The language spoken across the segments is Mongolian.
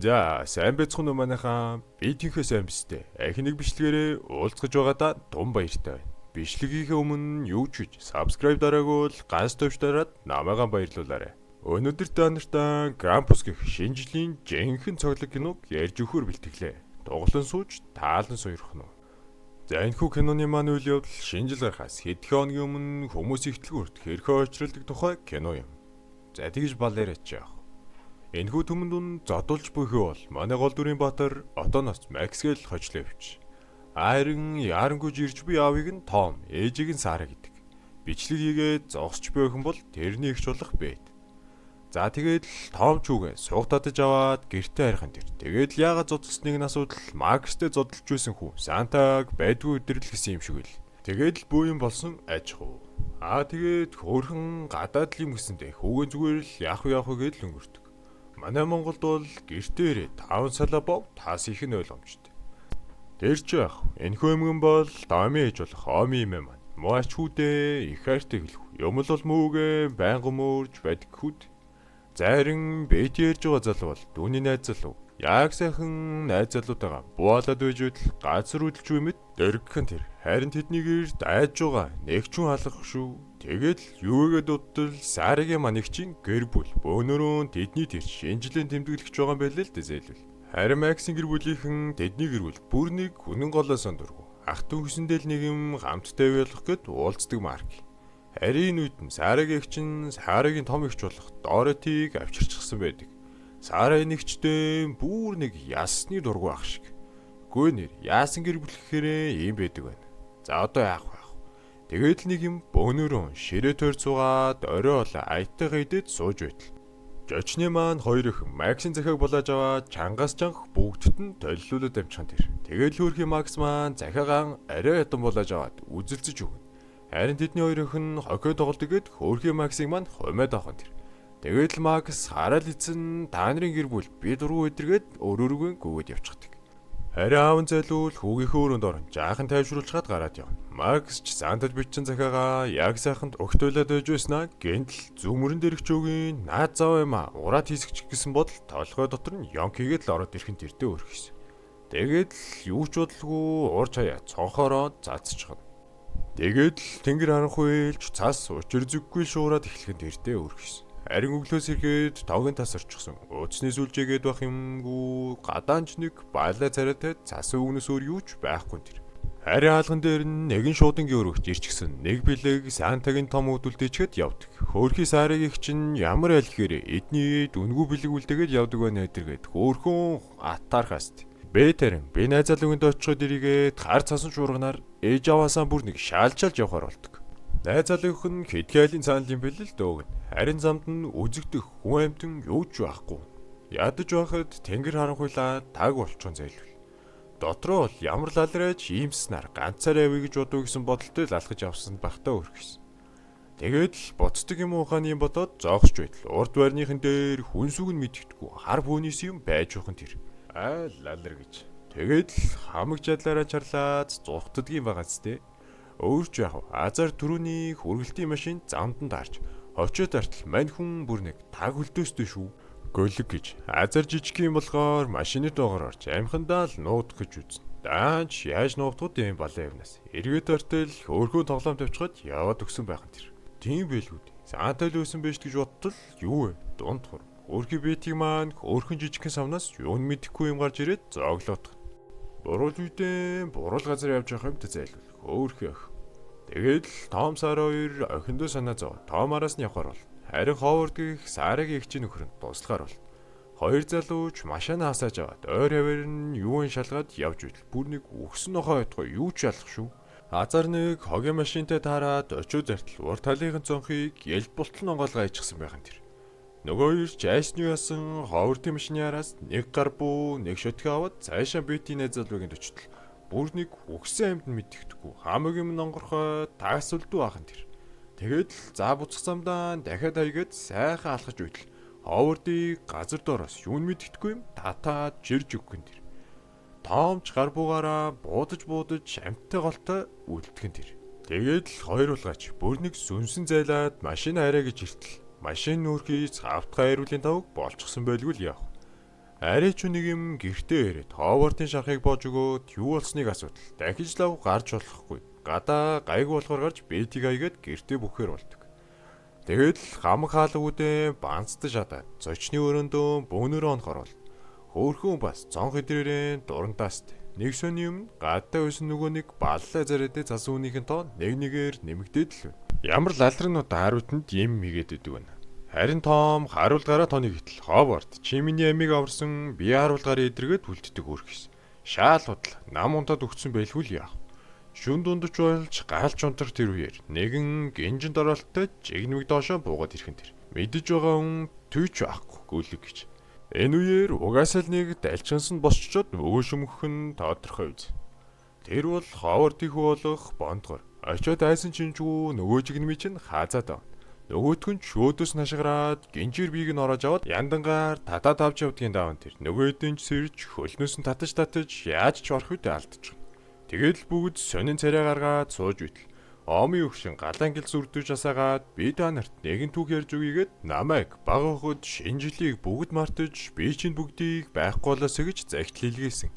За, сайн байцгаана уу манайхаа. Би тэнхээ сайн бистэй. Ахин нэг бичлэгээрээ уулзгаж байгаадаа тун баяртай байна. Бичлэгийнхээ өмнө юу ч гэж subscribe дараагүй бол ганц товч дараад намайгаа баярлуулаарай. Өнөөдөр та нартай Krampus гэх шинэ жилийн жинхэнэ цоглог киног ярьж өгөхөөр бэлтгэлээ. Дуглан сууж таалан суйрах нь. За, энэхүү киноны маань үйл явдал шинэ жил гарахаас хэдхэн хоногийн өмнө хүмүүс ихтлгүүрт хэрхэн очролдог тухай кино юм. За, тэгж бал яриач яах. Энэхүү түмэн дүн зодуулж буйхүү бол манай гол дүрийн Баатар отооноос Макс гээл хожлоо явчих. Харин яарангүйж ирж буй аавыг нь Том, ээжийг нь Сара гэдэг. Бичлэг хийгээд зогсч буй охин бол тэрний эгч болох Бет. За, тэгээд л Том ч үгээ сууг татаж аваад гэртээ харихын тэр. Тэгээд л яагаад зодолсныг нь асуудал Макстэй зодолж байсан хүү. Сантаг байдгүй өдрөл гэсэн юм шиг л. Тэгээд л бүү юм болсон аж ахуй. Аа, тэгээд хөөрхөн гадаад л юм гэсэндээ хүүгэн зүгээр л яах вэ, яах вэ гэдэл өнгөрдөг. Манай Монголд бол гэртээ ирээд 5 салаа бов таас их нь ойлгомжтой. Тэр чи яах вэ? Энэхүү эмгэн бол Томын ээж болох Оми юм маань. Муу ач хүүдээ их хайртай хэлэх. Юм л бол мүүгээ байнга мөрж байдаг хүүд. Зарин Бэти ярьж байгаа залуу бол дүүний найз залуу. Яг сайхан найз залуутайгаа бууалаад байж байтал газар үдэлж үе мэд дөргхэн тэр. Харин тэднийг эрт айж байгаа нэг ч хүн алгах шүү. Тэгээд л юугээд удтал Сарагийн манигчийн гэр бүл бөөнөрөө тэдний тэр шинэ жилийн тэмдэглэж байгаа юм байл л дээ зээлвэл. Харин Максийн гэр бүлийнхэн тэдний гэр бүл бүр нэг үнэн голоо сондоргүй. Ах дүүсэндээ л нэг юм хамттай болох гэд уулздаг Марк. Харин энэ үед нь Сарагийн эгч нь Сарагийн том эгч болох Доротиг авчирчихсан байдаг. Сара энэ эгчтэй бүр нэг ясны дургу ах шиг. Гөө нэр яасан гэр бүл гэхээрээ ийм байдаг байна. За, одоо яах вэ? Тэгээд л нэг юм бөөнөрөө ширээ тойр цугаад орой болоо аятайгаа идээд сууж байтал. Жочны маань хоёр охин Максийн захиаг булааж аваад чангаас чанх бүгдд нь толилуулаад амжихан тэр. Тэгээд л хөөрхий Макс маань захиагаан арай хятан булааж аваад үзэлцэж өгнө. Харин тэдний хоёр охин хоккей тоглодог гэд хөөрхий Максыг маань хумаад авах тэр. Тэгээд л Макс хараад эцэн та нарын гэр бүл би дургу өдргээд өөр өөргөө гүгээд явчихдаг. Харин аав нь зайлуул хүүгийнхээ өрөөнд орон жаахан тайвшруулчихад гараад явна. Макс ч Сантад бичсэн захиагаа яг сайханд огтойлоод байж байснаа гэнтл зүмөрөн дээрх чөөгийн наад зав юм а ураад хийсгчих гэсэн бодол толгой дотор нь ёнк хийгээд л ороод ирхэн тэрдээ өрхөсөн. Тэгээд л юу ч бодлого уур чаяа цонхороо цаацчихна. Тэгээд л тэнгэр харанхуй ээлж цас учир зүггүй шуураад эхлэхэн тэрдээ өрхөсөн. Харин өглөөс ирэхэд тогийн тас орчихсон. Ууцны сүлжээгээд байх юмгүй гадаанч нэг байлаа царайтай цас өвгнөөс өөр юу ч байхгүй тэр. Харин хаалган дээр нь нэгэн шуудангийн өргөж ирчихсэн. Нэг бэлэг Сантагийн том үүдүүлдээчгээд явдаг. Хөөрхий Сарагийн чинь ямар айл гэхээр эдний дүнгүй бэлэг үлдээгээд явдаг байна эдэргээд хөөрхөн атаархаст. Бэ тарин би найз залуугийн очиход эрийгээд хар цасан шуурганаар ээж аваасаа бүр нэг шаалжаалж явахаар болдог. Найз залуух нь хэдхэн айлын цаанал юм бэл л дөөг. Харин замд нь үзэгдэх хүн амьтан юу ч байхгүй. Ядаж байхад тэнгэр харанхуйлаа таг болчихон зайлвал. Дотроо бол ямар лалраач иймснаар ганцаараа явъя гэж бодов гэсэн бодолтой л алхаж явсан багтаа өрхсөн. Тэгээд л буцдаг юм ухааны юм бодоод зоогсч байтал урд байрныхан дээр хүн сүг нь мэддэхгүй хар бүүнийс юм байж ухan тэр. Аа, лалар гэж. Тэгээд л хамаг чадлаараа чарлаад зугтдгийн байгаа зү. Өөрч яах вэ? Азар түрүүний хүргэлтийн машин замд нь таарч очиод артал мань хүн бүр нэг таг хөлдөөстэй шүү. Гөлөг гэж. Азар жижиг юм болохоор машины доогоор орж амхандаа л нуугдах гэж үзнэ. Даанч яаж нуугдахуд юм балаа явнаас. Эргээд ортол хөөрхөн тоглоом тавьчихад яваад өгсөн байх нь тэр. Тийм байлгүй. Сантай л өсөн байж гэж бодтол юу вэ? Дунд хур. Хөөрхий битийг маань хөөрхөн жижигхэн савнаас юу нь мэдэхгүй юм гарч ирээд зооглоодох. Буруул үедээ буруул газар явж явах юм зайлвал. Хөөрхий ох. Тэгээд л Том Сара хоёр охиндоо санаа зов. Том араас нь явахаар бол. Харин Ховард гих Сарагийн эгчийн нөхөр нь туслахаар бол. Хоёр залууч машинаа хасааж аваад ойр хаваар нь юун шалгаад явж байтал бүр нэг үхсэн нохой байтугай юу ч ялах шүү. Азар нэг хогийн машинтай таарад очиод зартал урд талынхын цонхыг ялд болтол онгоолгоо аяжчихсан байх нь тэр. Нөгөө хоёр ч айсны ясан Ховардын машины араас нэг гар бүү нэг шотхи аваад цаашаа битийн найз залуугийн очтол бүр нэг үхсэн амьд нь мэддэхгүй хамаг юм нонгорхой тагс үлдүү ахын тэр. Тэгээд л за буцах замдаа дахиад хаягаад сайхан алхаж байтал Ховардыг газар доороос юу нь мэддэхгүй юм татаад жирж өгөх нь тэр. Тоомч гар буугаараа буудаж буудаж амьттай голтой үлдэх нь тэр. Тэгээд л хоёр улгаач бүр нэг сүнсэн зайлаад машин арай гэж иртэл машин нүүрхийц хавтгай хариулын тавг болчихсон байлгүй л яах. Арай ч нэг юм гэртээ ирээд Ховардын шархыг боож өгөөд юу болсныг асуудал. Дахиж лав гарч болохгүй. Гадаа гайгүй болохоор гарч Бетиг аягаад гэртээ бүхээр болдог. Тэгээд л хамаг хаалгуудээ банцдаж шатаад зочны өрөөндөө бөөнөрөө онохор бол. Хөөхөн бас цонх идрээрээ дурандааст. Нэг сони юм гадаа байсан нөгөө нэг баллаа зарайдээ цас үүнийхэн тоо нэг нэгээр нэмэгдээд л байна. Ямар лалрнууд арвитанд юм хийгээд идэг вэ? Харин Том харуулгаараа тоныг итэл Ховард чи миний амийг аварсан би харуулгаараа эдрэгээд үлддэг өөрхөс. Шаал худал нам унтаад өгцөн байлгүй л яах. Шүн дундч болж галж унтрах тэр үеэр нэгэн гинжин дороолттой жигнэмэг доошоо буугаад ирхэн тэр. Мэдэж байгаа хүн түйч байхгүй гүйлэг гэж. Энэ үеэр угаасаа л нэг далчганс нь босчоод нөгөө шүмгэх нь тодорхой үз. Тэр бол Ховардын хүү болох Бондгор. Очиод айсан чинжгүй нөгөө жигнэмий чинь хаазаад байна. Нөгөөх нь шөөдөөс нашгараад гинжир биег нь ороож аваад яндангаар татаад авч явдгийн даавн тэр. Нөгөө хэдэн ч сэрж хөлнөөс нь татаж татаж яаж ч орох үедээ алдчихна. Тэгээд л бүгд сонин царай гаргаад сууж үтэл. Омын өгшин галаан гэл сүрдэж асаагаад би та нарт нэгэн түүх ярьж өгье гэд намайг бага хөхөд шинэ жилийг бүгд мартаж би чинь бүгдийг байхгүй болоосой гэж захидал илгээсэн.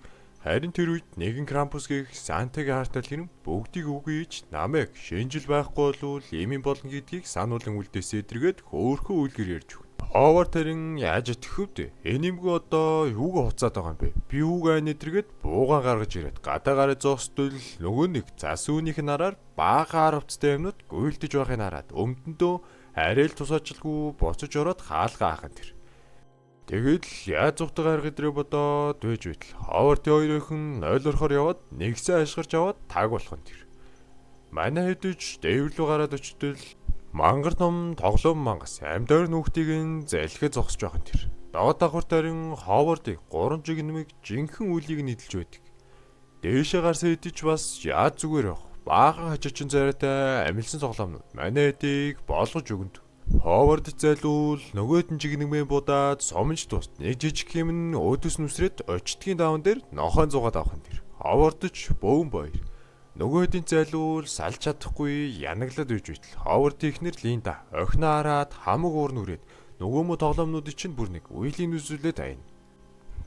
Харин тэр үед нэгэн Крампус гэх Сантагийн хартал хэрэн бүгдийг үгүйж намайг шинэ жил байхгүй болвол ийм юм болно гэдгийг сануулan үлдээсээ эдрэгээд хөөхөн үлгэр ярьж өгнө. Ховар тэрэн яаж итгэх вэ? Энэ юмгүй одоо юуг хуцаад байгаа юм бэ? Би юуг айн эдрэгээд буугаан гаргаж ирээд гадаа гараа зогсдол нөгөө нэг зас үүнийх нь араар баахан харавцтай юмнууд гуйлдэж байхыг хараад өмдөндөө арай л тусаачлгүй буцаж ороод хаалгаа хаах нь тэр. Тэгээд л яаж зугтаг арга идрээ бодоод дүйж байтал Ховардын хоёр охин 0 орохоор яваад нэгсээ ашгарч аваад таг болох нь тэр. Манай хэдиж дээвэр рүү гараад очтол мангар ном тоглоом мангас амьдаар нүхтийг нь залхиж зогсож байх нь тэр. Доод давхар тарин Ховардыг 3 жигнэмэг жинхэнэ үлийг нь эдэлж байдаг. Дээшээ гарсан хэдий ч бас яаж зүгээр явах. Баахан хажичин царайтай амилсан тоглоомнууд манай хэдийг болгож өгөнд. Ховард зайлуул нөгөөд нь жигнэмээ будаад сомж дуст нэг жижиг юм нь өөдөөс нь үсрээд очтгийн даван дээр нохойн зугаад авах нь тэр. Ховард ч бөөн баяр. Нөгөөдийн зайлуул салж чадахгүй янаглаад үйж байтал Ховардын ихнэр Линда охиноо хараад хамаг уур нүрээд нөгөө мө тоглоомнуудыг чинь бүр нэг уйлын нүсүүлээд аяна.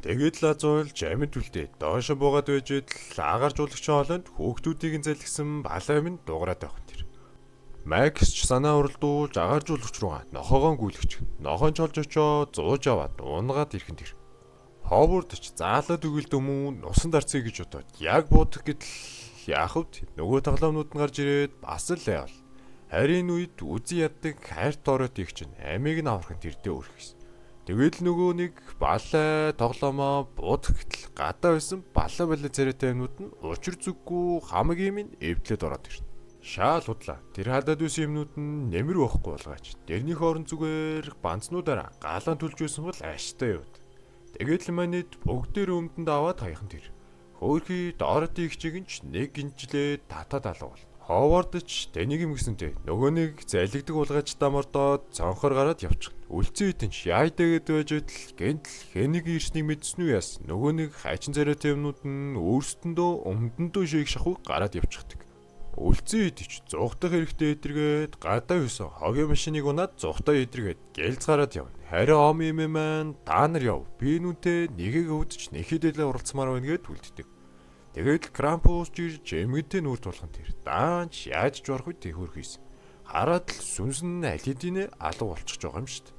Тэгээд л азуулж амьд үлдээд доошо буугаад байж идэл агаржуулагчийн хоолойнд хөөхтүүдийг нь залгисан балай минь дуграад байх нь тэр. Макс ч санаа уралдуулж агаржуулагч руугаа нохоогоон гүйлгэж нохойн чолж очоод зууж аваад унгаад ирхэн тэр. Ховард ч заалаад өгөл дөмүү нусан дарцъя гэж бодоод яг буудах гэтэл яах вэ? Нөгөө тоглоомнууд нь гарч ирээд бас л явал. Харин үед үзий яддаг хайр тоорот их чинь амийг нь аврахын тэрдээ өрхөс. Тэгээд л нөгөө нэг балай тоглоомоо буудах гэтэл гадаа байсан балай балай царайтай юмнууд нь учир зүггүй хамаг юм эвдлээд ороод ирнэ. Шаал худлаа. Тэр хадаад байсан юмнууд нь нэмэр байхгүй болгооч. Дэрнийх орон зүгээр банцнуудаараа галаан түлж байсан бол аштай явд. Тэгээд л манайд бүгдээр өмдөнд аваад хаяхан тэр. Хөөхий Дороти ихчиг нь ч нэг гинжлээ татаад алга бол. Ховард ч тэнийг юм гэсэнтэй нөгөө нэг залгидаг улгаач дамардоод цонхор гараад явчихна. Үлцэн хитэн ч яйдагээд байж байтал гэнтл хэнийг ирснийг мэдсэн үү яас нөгөө нэг хачин царайтай юмнууд нь өөрсдөндөө өмдөндөө шийх шахуу гараад явчихдаг. Үлцэн хитэж зугтах хэрэгтэй эдрэгээд гадаа юусан хогийн машиныг унаад зугтаа эдрэгээд гэлз гараад явна. Харин ом юм маань та нар яв. Би нүнтэй нэгийг өвдөж нэхэдэлээ уралцмаар байна гэд үлддэг. Тэгээд л Крампус жирж эмгэнтэй нүүр тулхан тэр. Даанч яаж ч орох үед тэхүүр хийсэн. Хараад л сүнс нь аль хэдийнэ алга болчихж байгаа юм шүү дээ.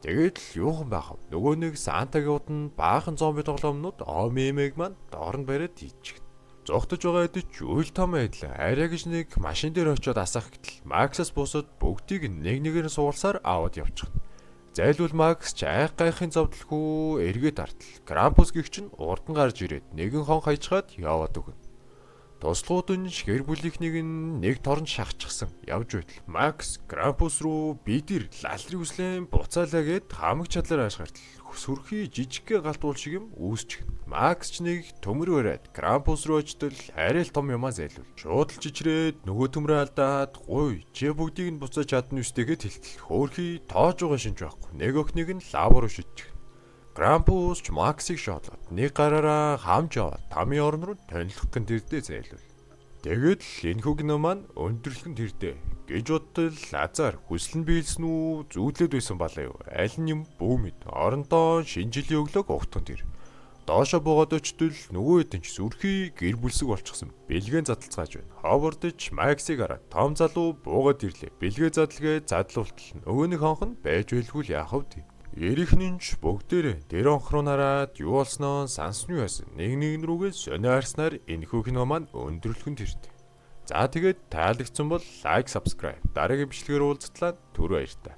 Тэгээд л юухан байх вэ? Нөгөө нэг Сантагийн уданд баахан зомби тоглоомнууд ом эмээг маань доор нь бариад ийчих. Зогтож байгаа хэдий ч үйл том байдлаа. Арай гэж нэг машин дээр очиод асаах гэтэл Максаас бусад бүгдийг нэг нэгээр нь суулсаар аваад явчихна. Зайлуул Макс ч айх гайхын зовдлгүй эргээд артал. Крампус гих чинь урд нь гарч ирээд нэгэн хон хайчгаад яваад өгнө. Туслахууд нь гэр бүлийнхнийг нь нэг торон шахчихсан. Явж байтал Макс Крампус руу бид ир лалрын үслэн буцаалаа гэд хамаг чадлаар аашгартал сүрхий жижигхэн галтуул шиг юм үүсчих. Макс ч нэг төмөр бариад Крампус руу очтол арай л том юмаа зайлуул. Шууд л чичрээд нөгөө төмрөө алдаад гуй чи бүгдийг нь буцааж чадна үстэйгэд хэлтэл хөөрхий тоож байгаа шинж байхгүй. Нэг охиныг нь лав руу шидчих. Крампус ч Максыг шоодлоод нэг гараараа хамж аваад тамийн орон руу тонилох гэн тэрдээ зайлуул. Тэгээд л энэхүү кино маань өндөрлөх нь тэрдээ гэж бодтол азар хүсэл нь биелсэн үү, зүүдлээд байсан балаа юу. Аль нь юм бүү мэд. Орондоо шинэ жилийн өглөөг угтан тэр. Доошо буугаад очтол нөгөө хэдэн ч сүрхий гэр бүлсэг болчихсон. Бэлгээн задлцгааж байна. Ховордож Максыг хараад том залуу буугаад ирлээ. Бэлгээ задлгээ задлуултал нөгөө нэг хонх нь байж байлгүй л яах вэ? Эрийнхний ч бүгдээрээ тэр онх руу нараад юу болсноо сансан юу яасан. Нэг нэг рүүгээ сонио харснаар энэхүү кино маань өндөрлөх нь тэрт. За, тэгээд таалагдсан бол like, subscribe. Дараагийн бичлэгээр уулзтлаа, түр баяртай.